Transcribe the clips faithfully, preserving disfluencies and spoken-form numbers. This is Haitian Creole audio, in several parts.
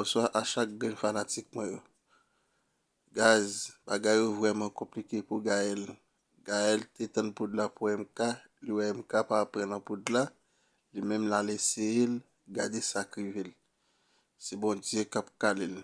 Bonswa a chak grenn fanatik mwen yo. Guys, bagay yo vrèman konplike pou Gaël. Gaël te tann poud la pou M K, li wè M K pa pran nan poud la, li menm l al eseye l, gade sa k rive l. Se Bondye k ap kale l.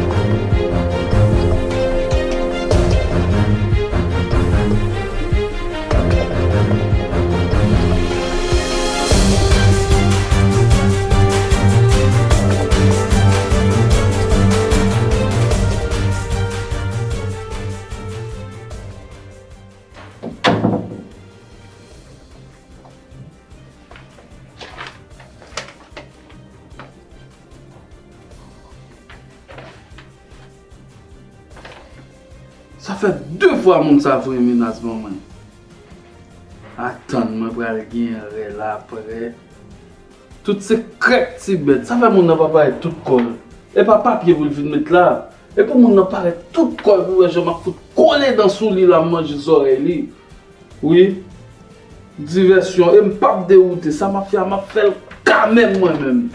Sa fè de fwa moun sa voye menas ban mwen. Atann, mwen pral gen rèl aprè. Tout se krèk ti bèt. Sa fè moun nan pa parèt tout kò l. E pa papye pou l vin met la. E pou moun nan parèt tout kò l pou wè jan m ap fout kole dan sou li la, m manje zòrèy li. Wi. Divèsyon. E m p ap dewoute. Sa m ap fè a, m ap fè l kanmenm mwen menm.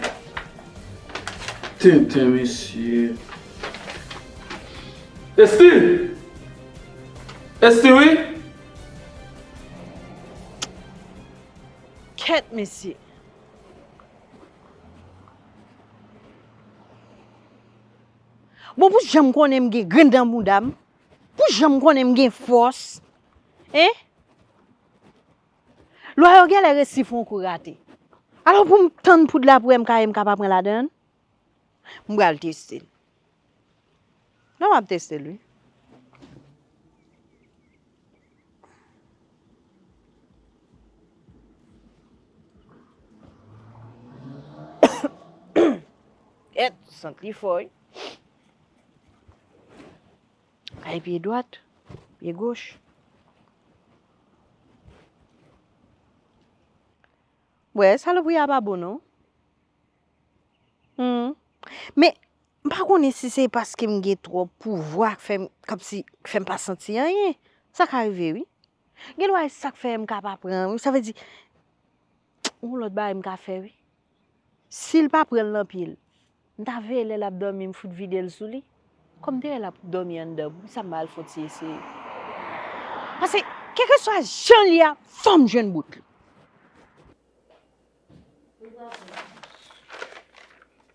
Tenten, mesye. Esti! Esti, wi! Kèt, mesye. Bon, pou jan m konnen m gen grenn dan bouda m, pou jan m konnen m gen fòs, en? Lwa yo genlè resi fè yon kou rate. Alò, pou m tann poud la pou M K, M K pa pran ladan l, m pral teste l. Non, m ap teste l, wi. Èt, sant li fò, wi. Kay pye dwat, pye goch. Wè, salopri a pa bon, non. Hmm. Men, m pa konnen si se paske m gen twòp pouvwa k fè m, kòmsi, k fè m pa santi anyen. Sa ka rive, wi. Gen lwa e sa k fè M K pa pran, wi. Sa vle di, yon lòt bagay m ka fè, wi. Si l pa pran l nan pye l, m ta veye lè l ap dòmi, m fout vide l sou li. Kòm m te wè l ap dòmi anndan, pou sa m pa al fè yon ti eseye. Paske, kèlkeswa jan l ye a, fò m jwenn bout li.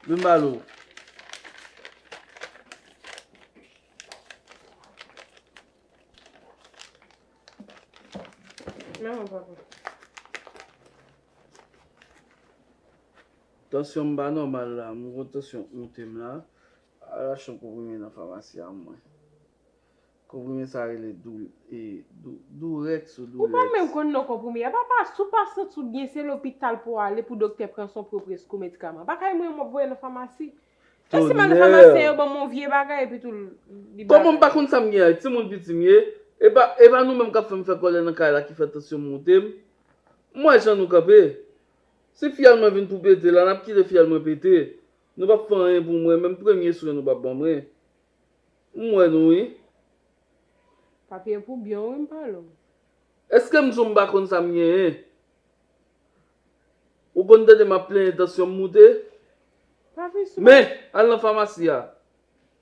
Vin ba l ou. Mèsi, papa. Tansyon m pa nòmal la, m gon tansyon k monte m la. Al achte yon konprime nan famasi a mwen. Konprime sa rele dou, e, dou, Durex ou Durex. Ou pa menm konn non konprime a. Papa, si w pa santi w byen, se lopital pou w ale pou doktè pran yon pwopres kou medikaman. Pa kay mwen m ap voye nan famasi. E si m al nan famasi a, yo ban m yon vye bagay epi tou li bagay. Kòman m pa konn sa m gen a? Timoun piti m ye. E pa, e pa nou menm k ap fè m fè kòlè nan kay la ki fè tansyon m monte m. M wè jan nou kanpe. Si fyèl mwen vin pou pete la, n ap kite fyèl mwen pete. Nou p ap fè anyen pou mwen, menm premye swen nou p ap ban mwen. M wè nou, wi. Papye pou byen, wi, m pale w. Èske m di w m pa konn sa m genyen? Ou konn tande m ap plenyen tansyon m moute? Pa vin sou. Men, al nan famasi a.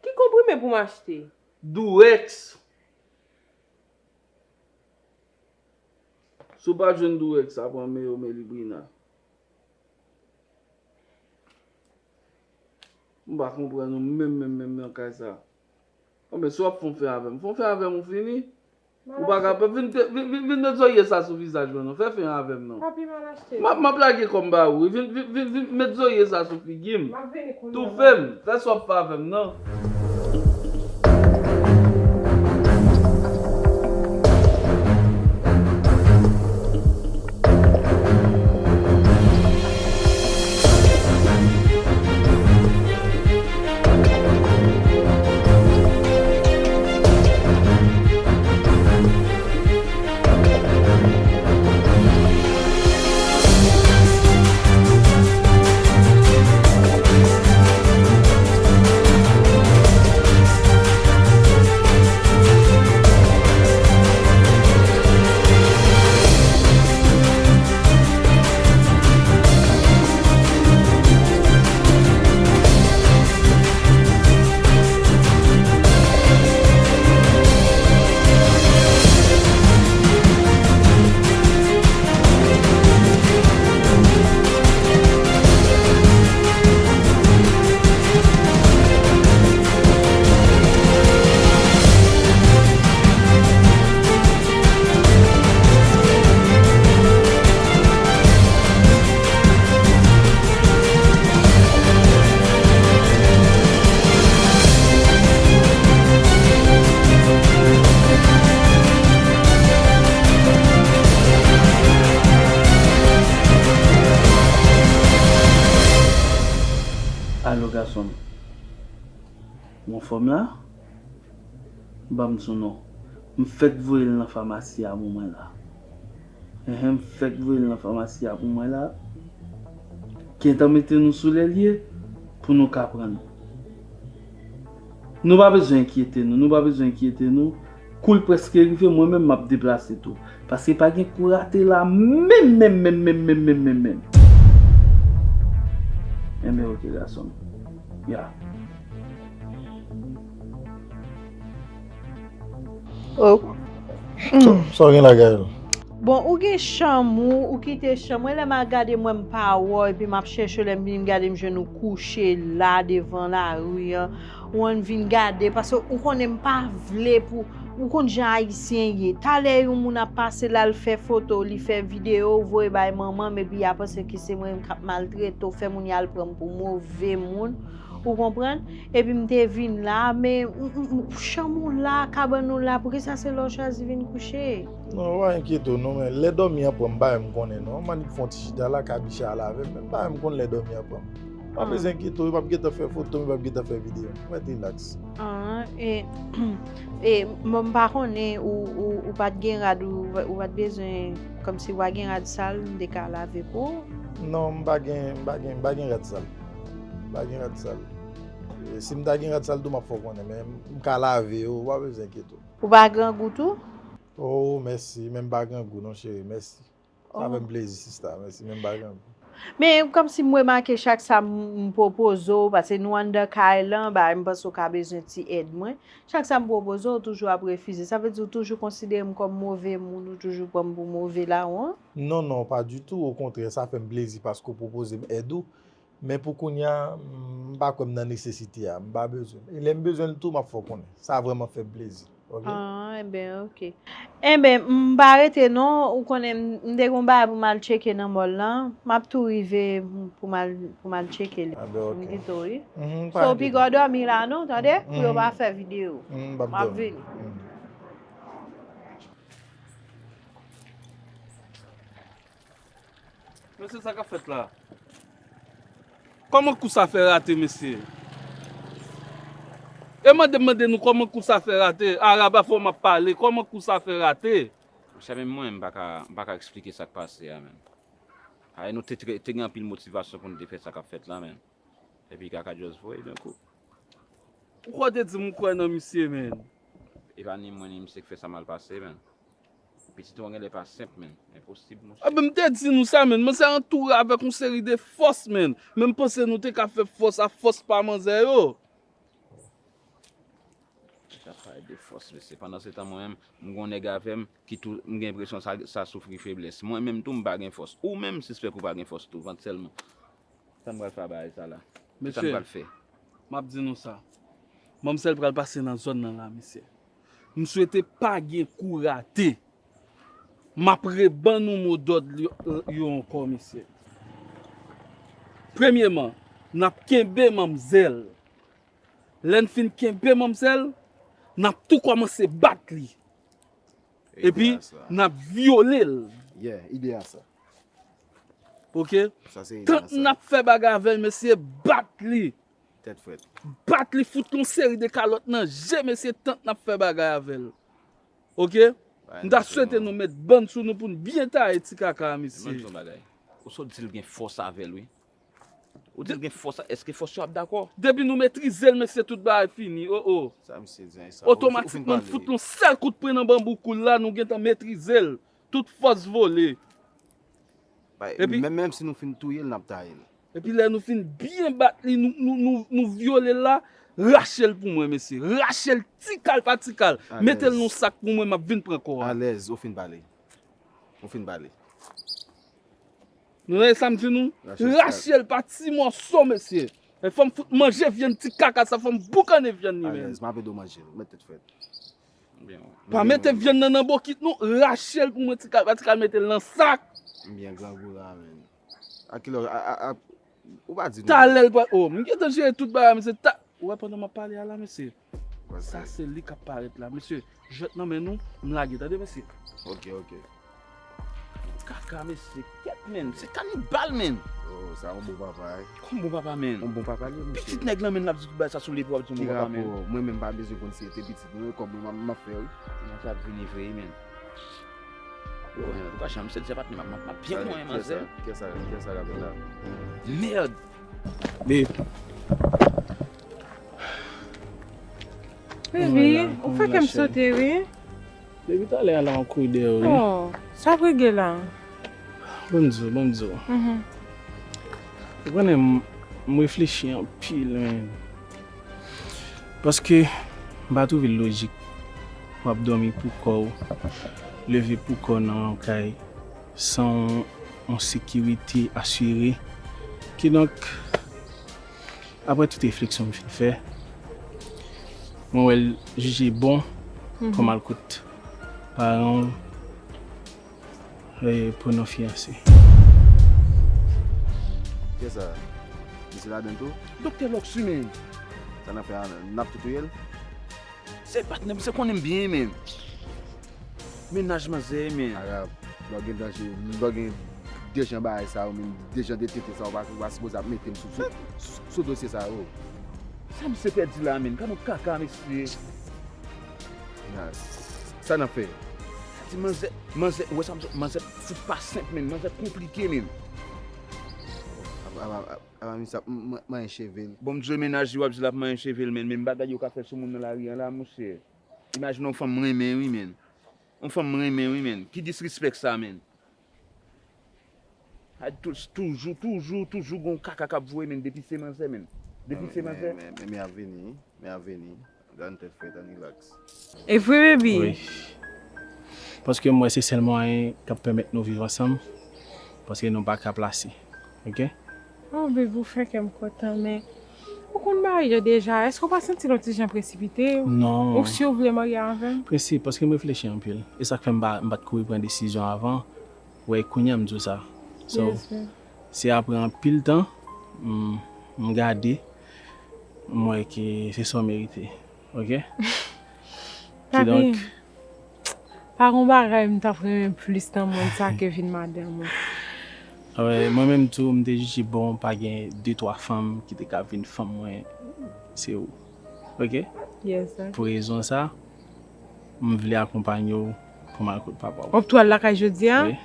Ki konprime pou m achte? Durex. Si w pa jwenn Durex, sa pran Meo, Melibrina. M pa konprann ou menm, menm, menm nan kay sa. Bon, men si w ap fè yon fen avè m, fè yon fen avè m, ou fini. Ou pa ka vin, vin, vin, vin met zòrye sa sou vizaj mwen, non. Fè fen avè m, non. Papi, m al achte. M ap, m ap lage kò m ba ou. Vin, vin, vin, vin met zòrye sa sou figi m. M ap vini kounye a. Toufe m. Fè sa w ap fè avè m, non. Ou anfòm la? Ban m di w non. M fèk voye l nan famasi a pou mwen la. Enhen, m fèk voye l nan famasi a pou mwen la. Gentan mete nou sou lè l ye pou nou ka pran l. Nou pa bezwen enkyete nou, nou pa bezwen enkyete nou. Kou l prèske rive, mwen menm m ap deplase tou. Paske pa gen kou rate la menm, menm, menm, menm, menm, menm, menm, menm. Enben, oke, gason m. Ya. Oh. Sa w gen la, Gaëlle? Bon, ou gen chanm ou, ou kite chanm. Mwen, lè m al gade, m wè m pa wè w, epi m ap chèche w, lè m vini, m gade, m jwenn ou kouche la, devan lari an. Ou ann vin gade, paske ou konnen m pa vle pou, ou konn jan Ayisyen ye. Talè yon moun ap pase la, l fè foto, li fè videyo, voye bay manman m, epi y a panse ke se mwen menm k ap maltrete w, fè moun y al pran m pou move moun. Ou konprann? Epi m te vin la, men m- m- m- chanm ou la, kabann ou la, poukisa se la w chwazi vin kouche? Non, pa enkyete w non, men lè dòmi an pran m, pa menm konnen non. M annik fè yon ti chita la, kabicha a lave m, men m pa menm konn lè dòmi an pran m. Pa bezwen enkyete w, yo p ap gentan fè foto m, yo p ap gentan fè videyo m. Mwen rilaks. Ah, e, e, m m pa konnen ou, ou, ou pa t gen rad, ou, ou pa t bezwen, kòmsi w pa gen rad sal, m te ka lave pou ou? Non, m pa gen, m pa gen, m pa gen rad sal. M pa gen rad sal. E, si m ta gen rad sal tou, m ap fè w konnen, men m ka lave yo, ou pa bezwen enkyete w. Ou pa grangou tou? Oh, mèsi, men m pa grangou non, cheri, mèsi. Sa fè m plezi, sista, mèsi, men m pa grangou. Men kòmsi m remake chak sa m m pwopoze w, paske nou anndan kay lan, ba, m panse w ka bezwen ti èd mwen. Chak sa m pwopoze w, ou toujou ap refize. Sa vle di ou toujou konsidere m kòm move moun, ou toujou pran m pou move lawon? Non, non, pa ditou, okontrè, sa fè m plezi paske w pwopoze m èd ou. Men pou kounye a, m pa kwè m nan nesesite a, m pa bezwen l. E lè m bezwen l tou, m ap fè w konnen. Sa vrèman fè m plezi. Ok? Ah, enben, ok. Enben, m pa rete non, ou konnen m m te gon bagay pou m al tcheke nan mòl lan. M ap tou rive pou m al, pou m al tcheke li. Ah, ben, ok. M kite w, wi. Mhm, pa So, enkyete. Piga w dòmi la non, tande? Pou yo pa fè videyo. Mhm, m ap M ap dòmi. vini. Mhm. Mesye, sa k ap fèt la? Kòman kou sa fè rate, mesye? E mande m mande nou kòman kou sa fè rate? Arab a fò m ap pale, kòman kou sa fè rate? Monchè, menm mwen, m pa ka, m pa ka eksplike sa k pase a, menn. Ay, nou te, te, te gen anpil motivasyon pou n te fè sa k ap fèt la, menn. Epi kaka just voye, d'un coup. Ou kwè te di m ou kwè nan misye, menn? E pa ni mwen ni misye k fè sa mal pase, menn. Pitit ou an genlè pa senp, menn. Enposib, monchè. Enben, m te di nou sa, menn. Manzè antoure avèk yon seri de fòs, menn. Men m panse nou te ka fè fòs a fòs pa manzè yo. Sa pale de fòs, mesye. Pandan se tan, mwen menm, m gon nèg avè m ki tou, m gen enpresyon sa, sa soufri feblès. Mwen menm tou, m pa gen fòs. Ou menm, sispèk ou pa gen fòs tou, vant sèlman. Sa m pral fè a bagay sa la? Kisa m Mesye, pral fè? M ap di nou sa. Manmzèl pral pase nan zòn nan la, mesye. M swete pa gen kou rate. M ap reban nou mo dòd yo, yo ankò, mesye. Premyeman, n ap kenbe manmzèl. Lè n fin kenbe manmzèl, n ap tou kòmanse bat li. Epi, Ide a sa. N ap vyole l. Yeah, ide a sa. Oke? Sa se ide Tant a sa. N ap fè bagay avè l, mesye, bat li. Tèt frèt. Bat li, fout yon seri de kalòt nan je, mesye, tant N ap fè bagay avè l. Oke? M ta swete nou met bann sou nou pou n byen taye ti kaka a, Mwen mesye. di yon bagay. Ou sot di l gen fòs avè l, wi. Ou di l gen fòs, èske fòs yo ap dakò? Depi nou metrize l, mesye, tout bagay fini. O, o. Sa misye di an, sa. Ou fin Otomatikman, pale. Fout yon sèl kout pwen nan banbou kou l la, nou gentan metrize l. Tout fòs vole. Bay, Epi- menm, menm si nou fin touye l, n ap taye l. Epi lè nou fin byen bat li, nou, nou, nou, nou vyole l la, rache l pou mwen, mesye. Rache l ti kal pa ti kal. Alèz. Mete l nan sak pou mwen, m ap vin pran kò a. Alèz, ou fin pale. Ou fin pale. Nou wè sa m di nou? Rache l. Rache l pa ti mòso, mesye. E fò m fout manje vyann ti kaka sa, fò m boukannen vyann li menm. Alèz, m ap ede w manje l. Mete tèt frèt. Byen, Pa mete vyann nan nan bokit nou, rache l pou mwen ti kal pa ti kal, mete l nan sak. M byen grangou la, menn. A kilè, a, a, a, ou pa di nou. Talè l pral, oh, m gentan jere tout bagay, mesye. Ta, ou wè pandan m ap pale a la, mesye. Wè Sa sa. Se li k ap parèt la, mesye. Jwèt nan men nou, m lage, tande, mesye. Ok, ok. Kaka, mesye, kèt, menn. Se kanibal, menn. Oh, sa yon bon papa, wi. Kòm bon papa, menn? Yon bon papa li ye, monchè. Pitit nèg lan, menn, l ap di tout bagay sa sou li pou ap di yon bon papa, menn. Ki rapò? Mwen menm pa bezwen konn si se te pitit mwen, kòm mwen, m ap fè, wi. Nan sa ap vini vre, menn. Yo, menn, antouka, Jean Michel, se patnè, m ap, m ap, m ap byen konyen manzè. Kiyès sa, kiyès sa, kiyès sa k ap la? Mèd! Babe. Baby, ou fè kè m sote, wi. Baby, talè a la, m ap kouri dèyè w, wi. Oh, sa w regle la? Ban m di w, ban m di w. Mhm. Ou konnen m, m reflechi anpil, men. Paske m pa twouve l lojik pou w ap dòmi pou kò w, leve pou kò w nan yon kay san yon, yon sekirite asire. Kidonk, apre tout refleksyon m fin fè, mwen wè l jije bon pou m al kot paran w, e, pou nou fiyanse. Kiyès sa? Misye ladann tou? Doktè Lòks wi, menn. Sa n ap fè a, n ap tou touye l? Se patnè m, se konnen m byen, menn. Mennaj manzè, menn. Arab, lè w gen danje, lè w gen de jan bagay sa yo, menm de jan de tete sa yo, ou pa, ou pa sipoze ap mete m sou, sou, sou, sou dosye sa yo. Sa misye pèdi la, menn? Gad yon kaka, mesye. Sa n ap fè? Di manzè, manzè, ou wè sa misye, manzè fout pa senp, menn. Manzè konplike, menn. Apa, apa, apa, apa misye ap m-, m-, manyen cheve l. Bon, m di w mennaj li, w ap di l ap manyen cheve l, menn. Menm bagay yo ka fè sou moun nan lari an la, monchè. Imajine yon fanm m renmen, wi, menn. Yon fanm m renmen, wi, menn. Ki disrespect sa, menn? A, tou-, toujou, toujou, toujou gon kaka k ap voye, menn, depi se manzè, menn. Depi se manzè. Men, men, men, men ap vini, men ap vini. Gad yon tèt frèt, ann relax. E vre, baby? Wi. Paske m wè se sèl mwayen k ap pèmèt nou viv ansanm. Paske nou pa ka plase. Oke? Oh, baby, ou fè kè m kontan, men ou konn bagay yo deja. Èske w pa santi l yon ti jan presipite? Non. Ou si w vle marye avè m? Presi, paske m reflechi anpil. E sa k fè m pa, m pa t kouri pran desizyon avan. Wè, kounye a m di w sa. So, se apre anpil tan, m, m gade, m wè ke se sa w merite. Oke? Papi, kidonk, pa gon bagay m t ap renmen plis nan mond sa ke vin madanm ou. Alright, mwen menm tou, m te jije bon, pa gen de twa fanm ki te ka vin fanm mwen, se ou. Oke? Yes, sir. Pou rezon sa, m vle akonpanye w pou m al kot papa w. W ap tou al lakay jodi a? Wi.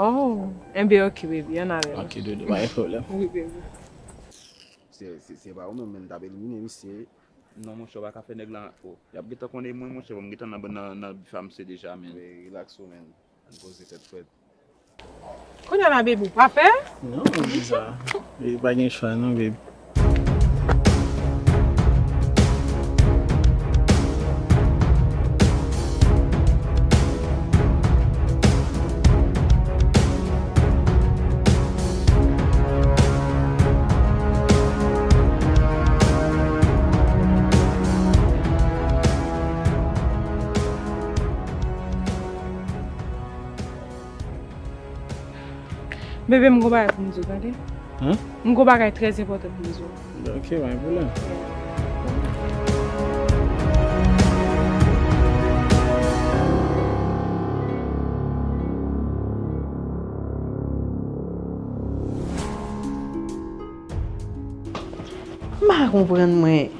Oh, enben, oke, baby, ann ale. Oke, doudou, pa gen pwoblèm. Wi, baby. Se, se, se pa ou menm, men, t ap elimine misye. Non, monchè, w pa ka fè nèg lan, oh, y ap gentan konnen mwen, monchè, bon, m gentan nan, nan, nan bif a misye deja, men. Wi, relax ou, men. Ann poze tèt frèt. Kounye a la, baby, ou pa pè? Non, m di sa. E pa gen chwa, non, baby. Bebe, m gon bagay pou m di w, tande? Hein? M gon bagay trè enpòtan pou m di w. Ok, pa gen pwoblèm. M pa konprann mwen.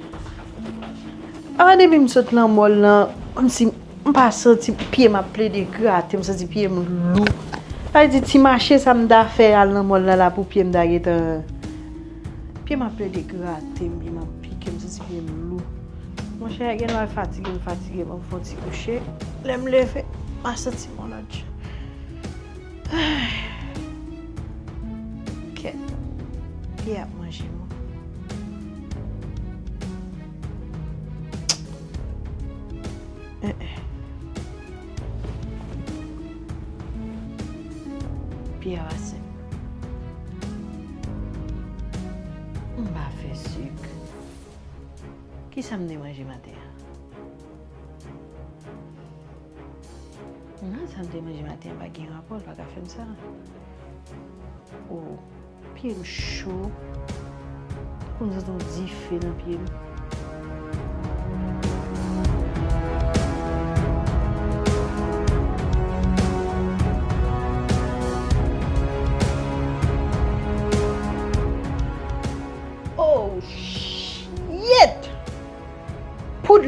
Apa depi m sot nan mòl lan, kòmsi m pa santi pye m ap plede grate, m santi pye m lou. Sa vle di ti mache sa m ta fè al nan mòl lan la pou pye m ta gentan. Pye m ap plede grate m, pye m ap pike m, santi pye m lou. Monchè, genlè fatige m, fatige m, m fè yon ti kouche. Lè m leve, m a santi m yon lòt jan. Kèt, li ap manje mwen. Eh, eh. Pye a pase. M pa fè sik. Kisa m te manje maten an? Non, sa m te manje maten an pa gen rapò, l pa ka fè m sa. O, pye m cho. Tankou m santi yon dife nan pye m.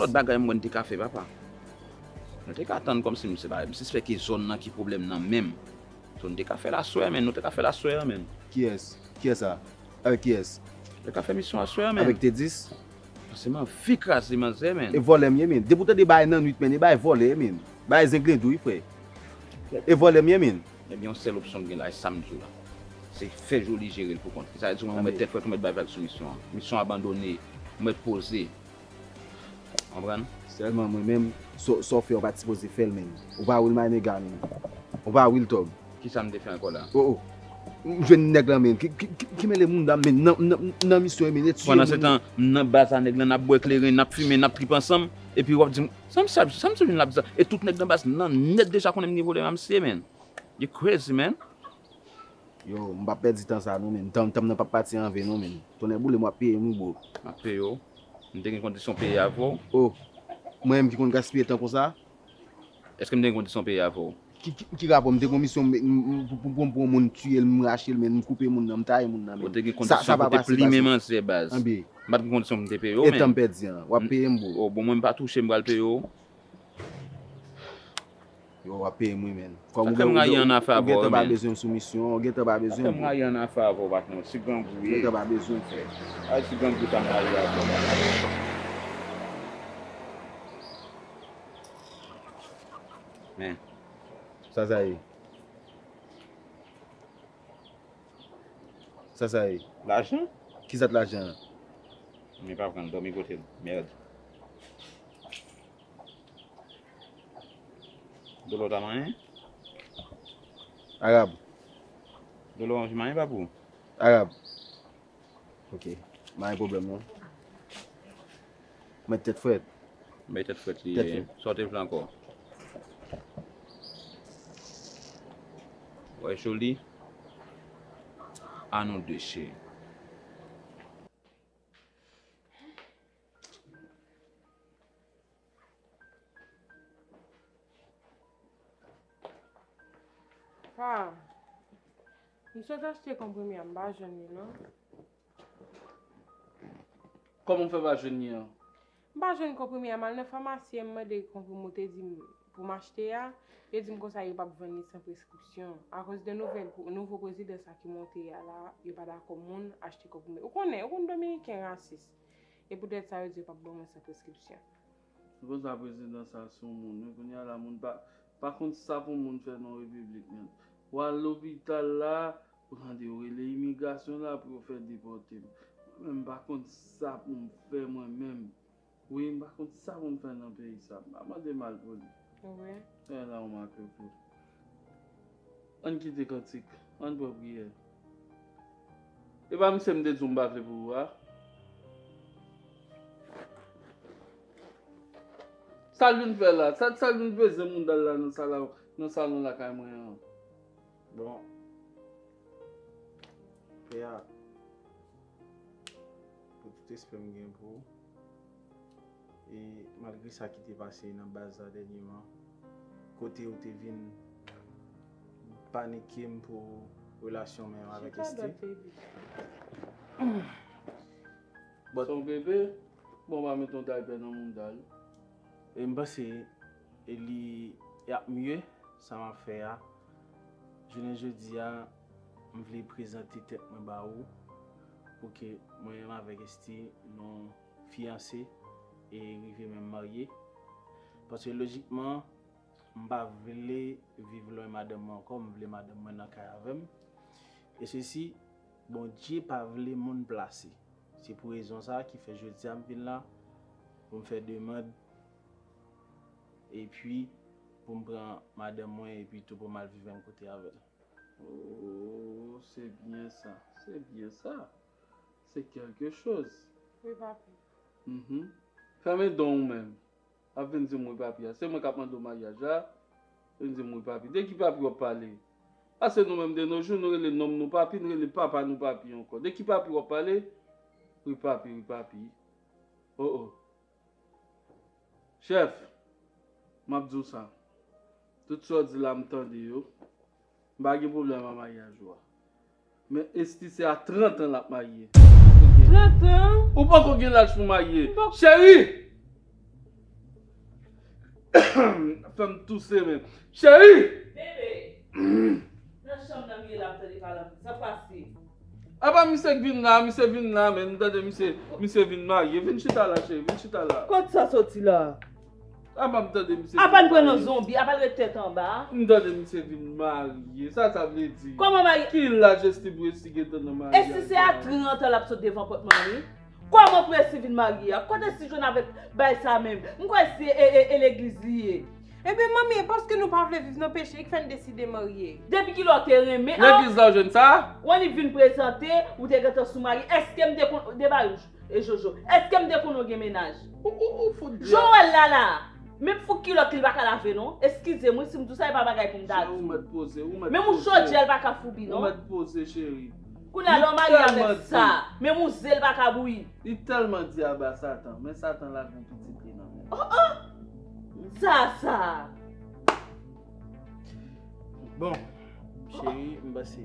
lòt bagay m wè n te ka fè, papa. Nou te ka tann kòmsi m se pa, m sispèk e zòn nan ki pwoblèm nan menm. So, n te ka fè l aswè, men, nou te ka fè l aswè a, men. Kiyès? Kiyès sa? Avèk kiyès? Nou te ka fè misyon aswè a, men. Avèk T dis? Se m anvi kraze manzè, men. E vòlè m ye, men. Depi w tande bagay nan nwit, men, e bagay vòlè, men. Bagay zenglendo, wi, frè. E vòlè m ye, men. Ebyen, yon sèl opsyon k gen la, e sa m di w la. Se fè Joly jere l pou kont li. Sa vle di, ou mèt tèt frèt, ou mèt bay vag sou misyon an. Misyon abandone, ou mèt poze. Konprann? Sèlman mwen menm, sa w fè, ou pa t sipoze fè l menm. Ou pa real my nigga, men. Ou pa real thug. Kisa m te fè ankò la? Oh, oh. M jwenn nèg lan, men. Ki, ki, ki, ki mele moun dam, men. Nan, nan, nan misyon, men. Pandan se tan, m nan baz a nèg lan, n ap bwè kleren, n ap fimen, n ap trip ansanm. Epi w ap di m, sa m sa, sa m sou vin la bizar. E tout nèg nan baz nan nèt deja konnen m gen pwoblèm a misye, men. You crazy, man. Yo, m p ap pèdi tan sa non, men. Tan, tan m nan p ap pati an ven non, men. Tonnè boule m, w ap peye m wi, bro. M ap peye w. M te gen kondisyon peye avè w. Oh, mwen menm ki konn gaspiye tan konsa? Èske m te gen kondisyon peye avè w? Ki, ki, ki rapò? M te gen yon misyon, m, m, m, pou, pou, pou, pou yon moun tiye l, m rache l, men m koupe moun nan, m taye moun nan, men. Ou te gen kondisyon pou te plimen manzè, baz. M pa t gen kondisyon pou m te peye w, men. E tan m pèdi an, w ap peye m, bro. Oh, bon, mwen m pa touche, m pral peye w. Yo, w ap peye m wi, men. Kòm ou gen, ou gen, ou gentan pa bezwen m sou misyon, ou gentan pa bezwen m. Sa fè m rayi ann afè avè w, patnè. Ti grangou w ye. Ou gentan pa bezwen m, frè. Ay, ti grangou ta m rayi avè w, patnè. Men. Sa sa ye? Sa sa ye? Lajan? Kisa t lajan an? Men pa pran l, dòmi kote l. Mèd. Dolo ta manyen? Arab. Dolo manyen pa pou ou? Arab. Ok. Manyen pwoblèm non. Mèt tèt frèt. Mèt tèt frèt li ye. Tèt frèt. Sa w te vle ankò? Wè Joly. A nou de cheri. Pa, m sot achte konprime a, m pa jwenn li non. Kòman w fè pa jwenn li an? M pa jwenn konprime a, m al nan famasi a, m mande konprime ou te di m pou m achte a, yo di m konsa yo p ap vann li san preskripsyon. Akoz de nouvèl pou, nouvo prezidan sa ki monte a la, yo pa dakò moun achte konprime. Ou konnen, ou konn dominiken rasis. E poutèt sa yo di yo p ap ban moun san preskripsyon. Se konsa prezidan sa se yon moun wi. Kounye a la moun pa, pa konn sa pou moun fè nan repiblik menm. W al lopital la, ou tande yo rele imigrasyon la pou yo fè depòte m. Mwen menm m pa konn sa pou m fè mwen menm. Wi, m pa konn sa pou m fè nan peyi sa. M pa mande mal pou li. Wi. Fè la yon make pou. Ann kite kantik, ann pran priyè. E pa misye m te di w m pa vle pou ou a? Sa l vin fè la? Sa, sa l vin peze moun dal la nan sala, nan salon lakay mwen an? Bon. Pè a, pou tout respè m gen pou ou, e malgre sa ki te pase nan baz la dènyèman, kote ou te vin panike m pou relasyon mwen avèk Esthie. But, se yon bebe? Bon, w pa met yon daypè nan mouda l. E m panse e li, y ap mye, sa m ap fè a. Jounen jodi a, m vle prezante tèt mwen ba ou, pou ke mwen menm avèk Esthie, nou fiyanse e rive menm marye. Paske lojikman, m pa vle viv lwen madanm mwen ankò, m vle madanm mwen nan kay avè m. E sesi, Bondye pa vle moun plase. Se pou rezon sa a ki fè jodi a m vin la, pou m fè demann, epi pou m pran madanm mwen, epi tou pou m al viv menm kote avè l. Oh, se byen sa, se byen sa. Se kèlke choz. Wi, papi. Mhm. Fèmen don w menm. Ap vin di m wi papi a. Se mwen k ap mande w maryaj la. Vin di m wi papi. De ki papi w ap pale? Paske nou menm de nos jours, nou rele nonm nou papi, nou rele papa nou papi ankò. De ki papi w ap pale? Wi papi, wi papi. Oh, oh. Chèf, m ap di w sa. Tout sa w di la, m tande yo. M pa gen pwoblèm a maryaj ou a. Men Esthie se a trant an l ap marye. Trant an? Ou poko gen laj pou marye. M poko. Cheri! Fè m touse men. Cheri! Bebe! Nan chanm nan m ye la, m tande pale anpil. Sa k pase? Apa misye k vin la, misye vin la, men m tande misye, misye vin marye. Vin chita la, cheri, vin chita la. Kot sa soti la? Apa m tande misye vin marye? Apa l pran nan zonbi, apa l ret tèt anba? M tande misye vin marye. Sa sa vle di? Kòman marye? Ki laj Esti pou Esti gentan nan maryaj la? Esti se a trant an l ap sot devan pòt manmi. Kòman pou Esti vin marye a? Kote Esti jwenn avèk bagay sa menm? M kwè se e, e, e legliz li ye. Ebyen manmi, e paske nou pa vle viv nan peche ki fè n deside marye. Depi kilè w te renmen an? Legliz la w jwenn sa? W annik vin prezante, ou te gentan sou marye. Èske m te konn, de bagay, e Jojo, èske m te konn ou gen mennaj? Ou, ou, ou fout di. Jan w wè l la la. Menm fouk kilòt li pa ka lave non. Eskize m wi si m di w sa, e pa bagay pou m ta di. Ou mèt poze, ou mèt poze. Menm yon chodyè l pa ka foubi non. Ou mèt poze, cheri. Kounye a lè w marye avèk sa, menm yon ze l pa ka bouyi. Li tèlman di aba Satan, men Satan lage yon pitit li nan men l. Oh, oh! Sa, sa! Bon, cheri, m panse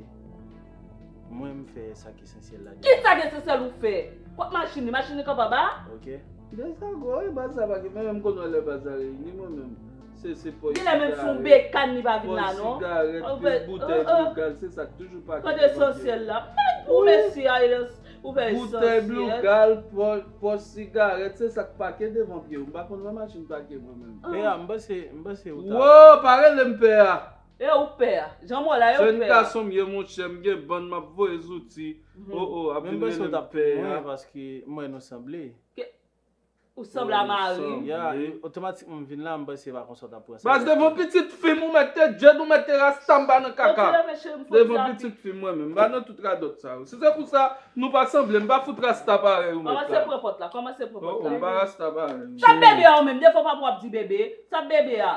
mwen m fè sa ki esansyèl la deja. Ki sa ki esansyèl ou fè? Kot machin li? Machin li kanpe anba? Ok. Deja gwo, wi, baz sa pa gen, men menm konnen lè baz la reyini, mwen menm. Se, se pòch sigarèt. Genlè menm si yon bekàn li pa vin la non. Pòch sigarèt, pil boutèy dlo gal, se sa k toujou pakete. Kot esansyèl la? Mèd pou mesye a, ou fè esansyèl. Boutèy dlo gal, pò-, pòch sigarèt, se sa k pake devan pye w. M pa konn wè machin pake mwen menm. Pè a, m panse, m panse ou ta. Wo, pa rele m pè a. E ou pè a. Jan m wè w la, e ou pè a. Jèn gason m ye, monchè, m gen bann, m ap voye zouti. O, o, ap vin rele m pè a. Men m panse ou t ap pè a. Paske m wè nou sanble. Ou sanble a mari m. Ya, otomatikman m vin la, m panse se pa konsa w t ap pran sa. Baz, devan pitit fi m, ou mèt te djed, ou mèt te rasta, m pa nan kaka. Devan pitit fi m, mwen menm, m pa nan tout radòt sa yo. Si se pou sa, nou pa sanble, m pa fout rasta parèy ou mèt la. Kòmanse pran pòt la, kòmanse pran pòt la. O, o, m pa rasta parèy ou. Sa bebe a ou menm, defwa papa w ap di bebe, sa bebe a.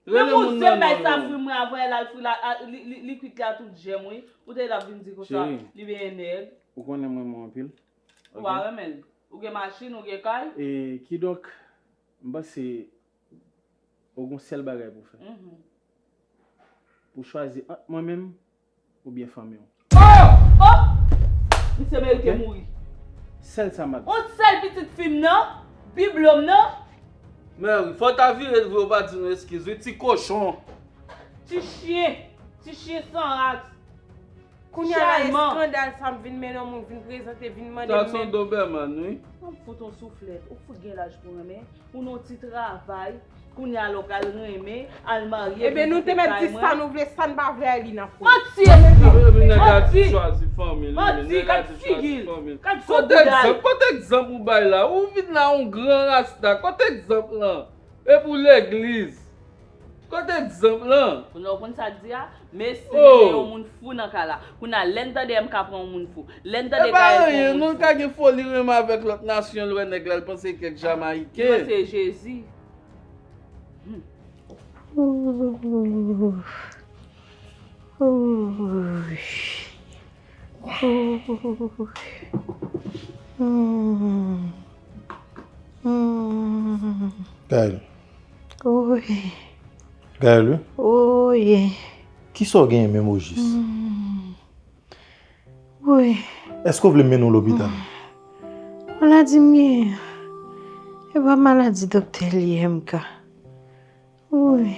Rele moun nan non yo. Menm ou zen bay sa fri mwen avan l al fri la, a, li, li, li kwit la tout jèm wi. Ou te la vin di konsa, li benyen nèg. Ou konnen mwen renmen w anpil. Ou pa renmen l. Ou gen machin, ou gen kay? E kidonk, m panse ou gon sèl bagay pou fè. Mhm. Pou chwazi ant mwen menm oubyen fanmi w. Oh! Oh! Misye merite mouri. Sèl sa m ap di. On sèl pitit fi m nan, biblo m nan. Mèri, fò w ta vire l vre, ou pa di nou eskiz wi, ti kochon. Ti chyen, ti chyen san ras. Kounye a la, eskandal sa m vin mennen yon moun vin prezante, vin mande m menm. Sa se yon Doberman, wi. An fout yon souflèt, ou fout gen laj pou renmen, ou nan yon ti travay, kounye a la w pral renmen, al marye, vin kite kay mwen. Ebyen, nou te mèt di sa nou vle, sa n pa vle a, li nan fou. Manti, manti, manti, kat figi l, kat gwo bouda l. Kote egzanp, kote egzanp ou bay la? Ou vin la yon gran rasta, kote egzanp lan? E pou legliz. Kote egzanp lan? Kounye a w konn sa k di a? Mesi, men gen yon moun fou nan kay la. Kounye a, lè n tande M K pran yon moun fou. Lè n tande Gaël pran yon moun fou. E pa anyen, non, l ka gen foli renmen avèk lòt nasyon, l wè nèg la, l panse kèk Jamayiken. Li panse Jezi. Hmm. Ouch. Ouch. Hmm. Hmm. Gaël. Wi. Gaël, wi. Wi. Kisa w genyen menm ojis? Hmm. Wi. Èske w vle m mennen w lopital? Hmm. Maladi m genyen an, e pa maladi doktè li ye, M K. Wi.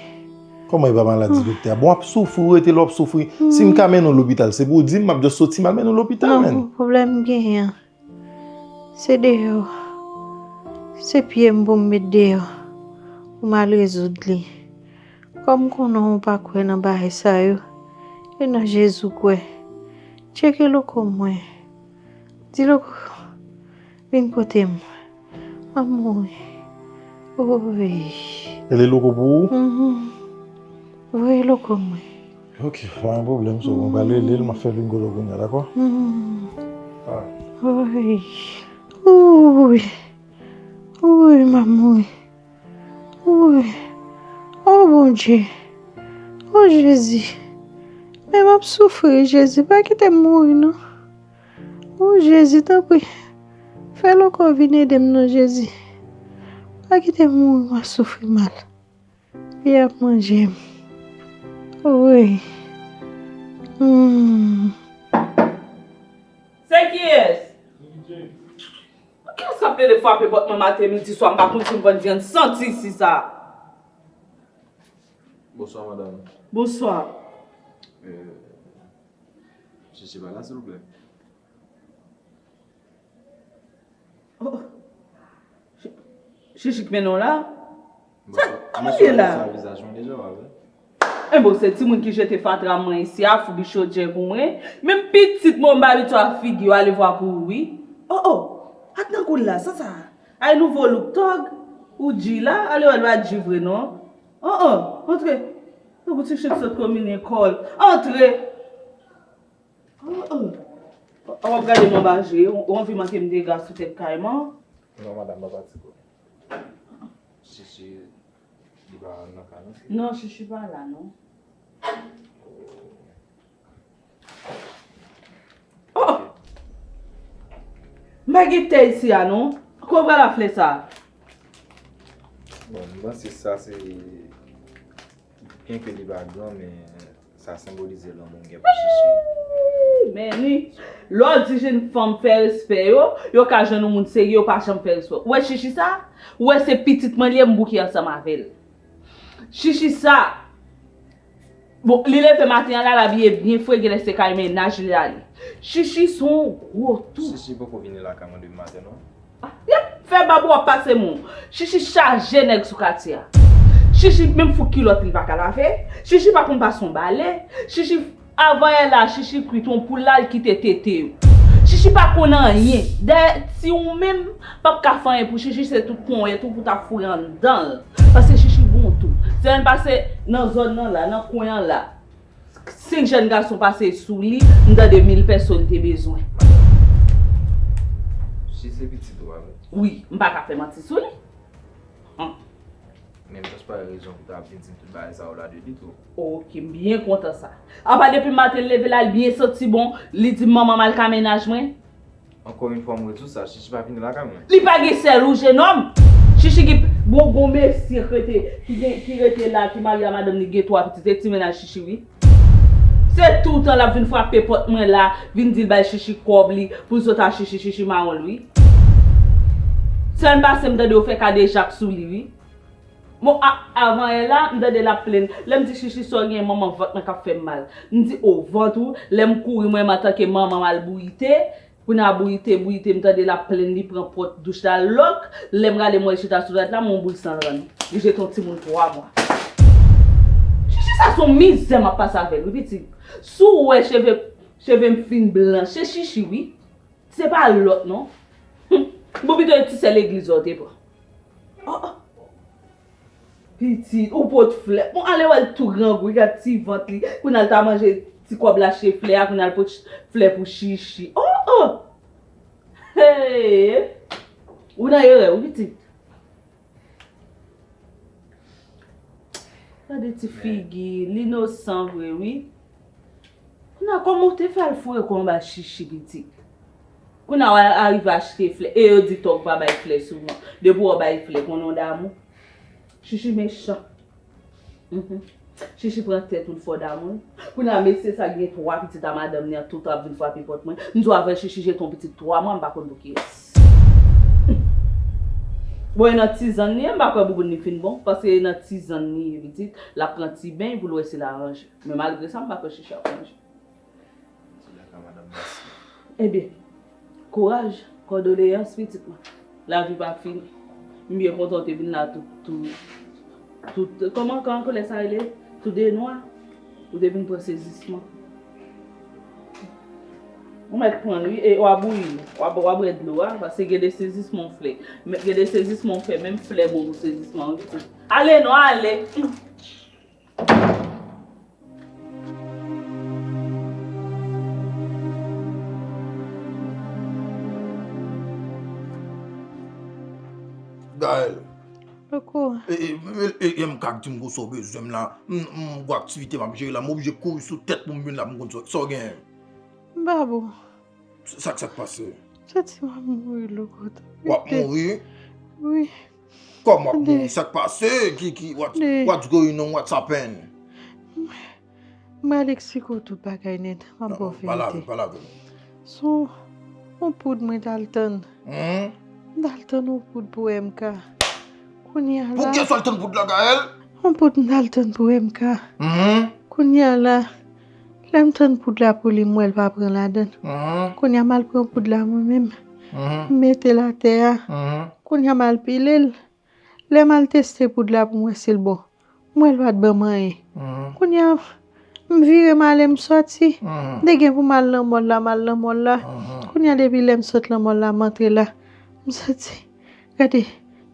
Kòman e pa maladi doktè a? Bon, w ap soufri, ou rete la w ap soufri. Si m ka mennen w lopital, se pou w di m, m ap just soti, m al mennen w lopital, menn. Non, pwoblèm m genyen an, se deyò. Se pye m pou m met deyò pou m al rezoud li. Kòm m konnen w pa kwè nan bagay sa yo, e nan Jezi w kwè, tcheke loko mwen. Di loko vin kote m. M ap mouri. Wi. Rele loko pou ou? Mhm. Voye loko mwen. Ok, pa gen pwoblèm, so, mwen pral rele l, m ap fè bingo lè w kounye a, dakò? Mhm. Alright. Wi. Wi. Wi, m ap mouri. Wi. O Bondye. O Jezi. Men m ap soufri, Jezi. Pa kite m mouri, non. O Jezi, tanpri, fè loko vin ede m non, Jezi. Pa kite m mouri, m ap soufri mal. Li ap manje m. Wi. Hmm. Se kiyès? Poukisa w ap plede frape pòt mwen maten, midi, swa? M pa konn si m konn vyann santi isi sa. Bonswa, madanm. Bonswa. Euh, Chichi pa la, silvouplè? Oh. Chi-, Chichi k mennen w la? Sa, kòman l ye la? Sa vizaj mwen deja, w a wè. E bon, se timoun ki jete fatra mwen isi a, foubi chodyè pou mwen. Menm pitit mwen, m pa abitye a figi w, ale vwa pou ou, wi. Oh, oh, ak nan kou l la, sa sa? Ay, nouvo look, tòg. Ou dji la, ale wè l pa dji vre, non. Oh, oh, antre. Tankou ti chen k sot konbine kò l. Antre. Oh, oh. W ap gade m anba je, ou anvi manke m dega sou tèt kay mwen? Non, madanm, pa pati ko. Chichi, li pa nan kay non? Non, Chichi pa la, non. Oh! M pa gen tè isi a, non. Kòman w pral ap fè sa? Bon, m panse sa se, byenke li pa gran, men sa senbolize lanmou m gen pou Chichi. Men wi, lè w di jenn fanm fè respè yo, yo ka jwenn yon moun serye, yo pa janm fè respè. Ou wè Chichi sa? Ou wè se pitit mwen li ye, m bouke ansanm avè l. Chichi sa, bon, li leve maten an la, l abiye byen fre, genlè se kay mennaj li l ale. Chichi se yon gwo tou. Chichi poko vini lakay mwen depi maten non. Ah, y ap fè bab w ap pase moun. Chichi chaje nèg sou katye a. Chichi menm fout kilòt li pa ka lave. Chichi pa konn pase yon bale. Chichi, avan yè la, Chichi kwit yon poul la, l kite tete yo. Chichi pa konn anyen. Dayè, ti ou menm p ap ka fè anyen pou Chichi, se tout ponyèt ou pou ta foure anndan l. Paske Chichi gon tou. Semèn pase, nan zòn nan la, nan kwen an la, senk jèn gason pase sou li, m tande mil pèsòn te bezwen. Chichi se pitit ou a, wi. Wi, m pa ka fè manti sou li. Hum. Men m just pa wè rezon pou ta vin di m tout bagay sa yo la de li tou. Ok, m byen kontan sa. Apa depi maten l leve la, l byen santi bon, li di m manman m al ka mennaj mwen. Encore une fois, m redi w sa, Chichi pa vini lakay mwen. Li pa gen sèl ou, jenòm. Chichi gen bon, bon mesye k rete, ki gen, ki rete la, ki marye a madanm li, gen twa pitit, se ti mennaj Chichi, wi. Se toutan l ap vin frape pòt mwen la, vin di l bay Chichi kòb li, pou l sot a Chichi, Chichi mawon l, wi. Sèl pase m tande yo fè kadejak sou li, wi. Bon, a, avan yè la, m tande l ap plenn. Lè m di Chichi sa w gen, manman vant mwen k ap fè m mal. M di, o, vant ou, lè m kouri mwen menm antanke manman m al bouyite, kounye a bouyite, bouyite, m tande l ap plenn, li pran pòt douch la, lòk, lè m gade m wè l chita sou dwèt la, m wè yon boul san rann. Li jete yon timoun twa mwa. Chichi sa se yon mizè m ap pase avè l, wi, pitit. Si w wè cheve, cheve m fin blanch, se Chichi, wi. Se pa lòt, non. Hum. Bon, pito e ti sè legliz ou te pran. Oh, oh. Pitit, ou pot flè. Bon, ale wè l tou grangou, gad ti vant li. Kounye a l ta manje ti kòb l achte flè a, kounye a l pot ch-, flè pou Chichi. Oh, oh! Hey! Ou nan erè, wi, pitit. Gade ti figi, l inosan vre, wi. Kounye a, kòman w te fè al foure kò anba Chichi, pitit? Kounye a, w arive achte flè. E yo di tòg pa bay flè souvan. Depi w bay flè, konnen w damou. Chichi mechan. Mhm. Chichi pran tèt ou, l fò damou. Kounye a, mesye sa gen twa pitit a madanm li an, tout ap vin frape pòt mwen. M di w avè Chichi jete yon pitit twa mwa, m pa konn pou kiyès. Bon, e nan tizann li ye, m pa kwè bouboun li fin bon, paske e nan tizann li ye, pitit, l ap pran ti beny pou l wè si l aranje. Men malgre sa, m pa kwè Chichi ap ranje. Ebyen, kouraj, kondoleyans, pitit mwen. Lavi pa fini. M byen kontan w te vin la tou, tou, tou, kòman, kòman koulè sa rele? Tou de nwa. Ou te vin pran sezisman. Ou mèt pran l, wi, e w a bouyi l. W a, w a bwè dlo a, paske gen de sezisman w fè. Men gen de sezisman w fè, menm flè bon pou sezisman, wi, pitit. Ale non, ale. Gaël. Koko. E, e, e, e, e, m ka di m gon sa w bezwen m la. M, m, m gon aktivite m ap jere la. M oblije kouri sou tèt pou m vin la pou m konn sa, sa w genyen. M pa bon. Sa, sa k pase? Santi m ap mouri, Koko. W ap mouri? Wi. Kòman w ap mouri? Sa k pase? Ki, ki, what, what's going on? What's happened? Mwen al eksplike w tout bagay nèt. M ap ba w verite. Pale avè m, pale avè m. Se yon poud mwen t al tann. Hmm? M t al tann yon poud pou M K. Kounye a la. Pou kiyès w al tann poud la, Gaël? Yon poud m t al tann pou M K. Hmm? Kounye a la, lè m tann poud la pou li, m wè l pa pran ladan l. Hmm? Kounye a m al pran poud la mwen menm. Hmm? M mete l atè a. Hmm? Kounye a m al pile l. Lè m al teste poud la pou m wè si l bon, m wè l pa t ban m anyen. Mhm. Kounye a, m vire m ale, m sòti. Mhm. M te gen pou m al nan mòl la, m al nan mòl la. Mhm. Kounye a, depi lè m sot nan mòl la, m antre la. M santi, gade,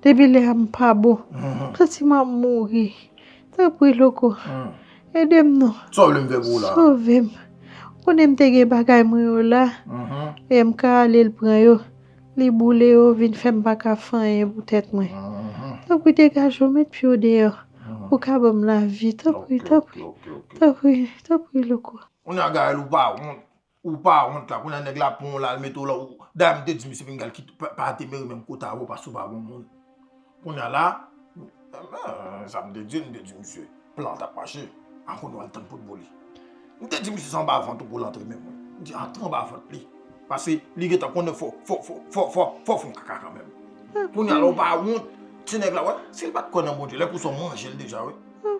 depi lè a m pa bon. Mhm. M santi m ap mouri. Tanpri, Loko. Mhm. Ede m non. Sa w vle m fè pou ou la? Sove m. Konnen m te gen bagay mwen yo la. Mhm. E m ka ale l pran yo. Li boule yo, vin fè m pa ka fè anyen pou tèt mwen. Mhm. Tanpri, degaje w, met pye w deyò. Mhm. Ou ka ban m lavi, tanpri, ok, tanpri, ok, ok, ok. Tanpri, tanpri, Loko. Kounye a, Gaëlle, ou pa wont. Ou pa wont la. Kounye a, nèg la pran w la, l mete w la. Ou, dayè, m te di misye vin gade ki pa, pa te meri menm kote avè w paske ou pa bon moun. Kounye a la, eh, sa m te di, m te di misye, plan an t ap mache. Akounye a, w al tann poud pou li. M te di misye se anba vant ou pou l antre menm, wi. M di antre anba vant li. Paske li gentan konnen fò, fò, fò, fò, fò, fò fè yon kaka kanmenm. Kounye a la, ou pa wont, ti nèg la, wè, si l pa t kwè nan Bondye, lè pou sa w manje l deja, wi.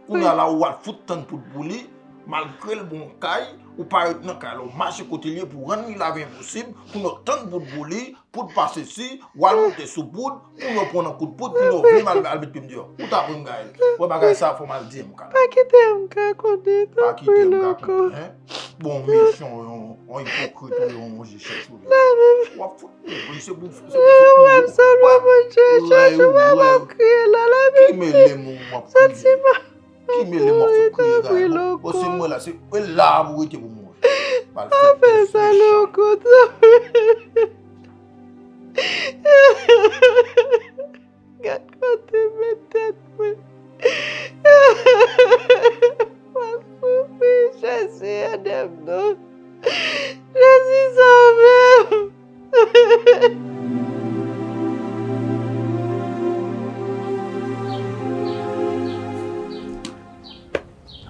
Kounye a la, ou al fout tann poud pou li, malgre l bon kay, ou pa ret nan kay la, ou mache kote l ye pou rann li lavi enposib, kounye a w tann poud pou li, poud pa sesi, w al monte sou poud, pou yo pran nan kout poud, pou yo vle m al, al met pye m deyò. Ou ta pran m, Gaëlle. Wè bagay sa, fò m al di M K. Pa kite M K konnen, pa kite M K konnen, hein? Bon, mechan, yon, yon ipokrit, yon, yon je chèch ou. W ap fout mouri, se pou, se pou fout mouri. Wè, wè, wè, ki mele m ou w ap kriye. Ki mele m w ap fout kriye, Gaëlle? Bon, se mwen la, se, e la pou rete pou mouri. Mal fè tès mechan. Gad kote m met tèt mwen. M ap soufri, Jezi ede m non. Jezi sove m.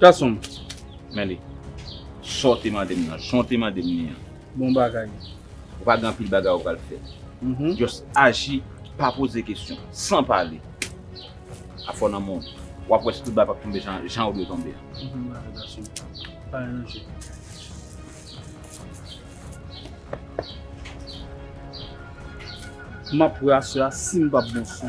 Gason m, men li. Sa w te mande m nan, jan w te mande m li an. Bon bagay. Ou pa gen anpil bagay ou pral fè. Mhm. Just aji, pa poze kesyon, san pale. Afò nan mond, w ap wè si tout bagay p ap tonbe jan, jan yo dwe tonbe an. Mhm, bagay gason. Pa nan je. M ap wè aswè a si m p ap bon sou.